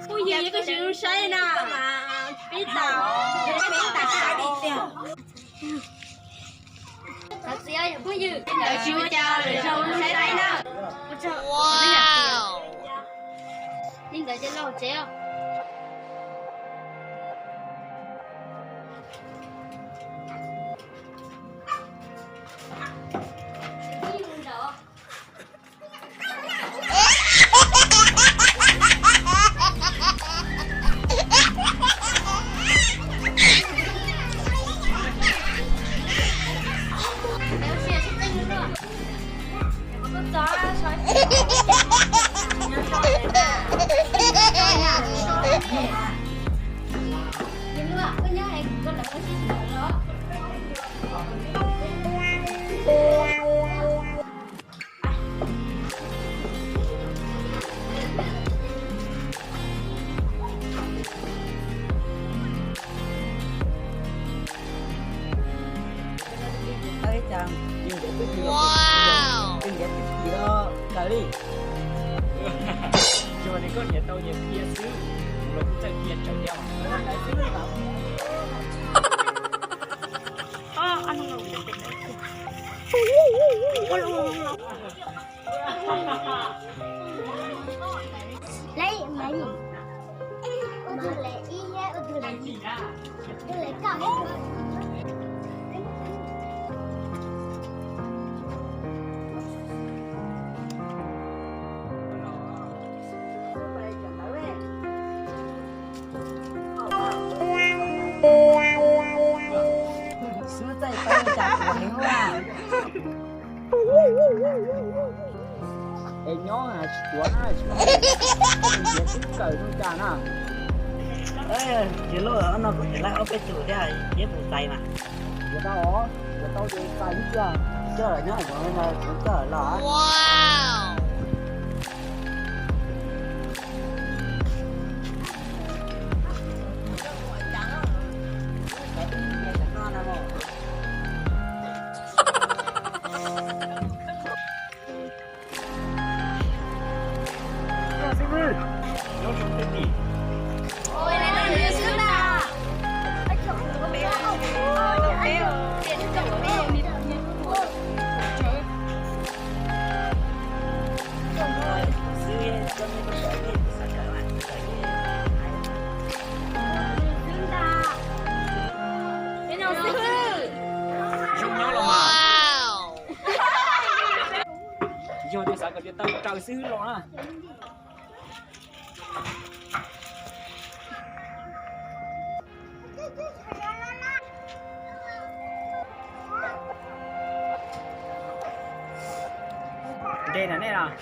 Phooj ywg, koj tsis zoo saib na. Peb tas, peb tas saib li tiag. Txiv, phooj ywg, tsis ua cas, zoo saib saib na. Li ntawd ces los tsev os. Koj niam tau niam qhia xwb, los kuj txawj qhia tsawv thiab. Xwb txaij tau cas tuav heev ua. Es nyob tsis tuav na, tsis tuav xwb kawm zoo cas na. Ces lub no kuv tseem laij ob peb tus thiab, peb puas txais mas? Yuav tau os, yuav tau ces txais ib pliag. Coj los nyob hauv no, coj los. Zoo nyob los mas. Yog tias xav kom tias tau raws xib hwb los na. Nte na nej los.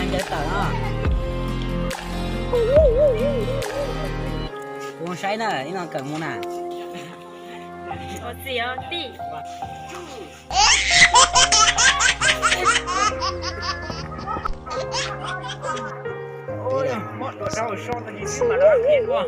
Sawv tawm no. Kuv saib na, ib no kawm mus na. Ua txij os tij. Muab dua rau so tag kis xwb mas dab qhia dua.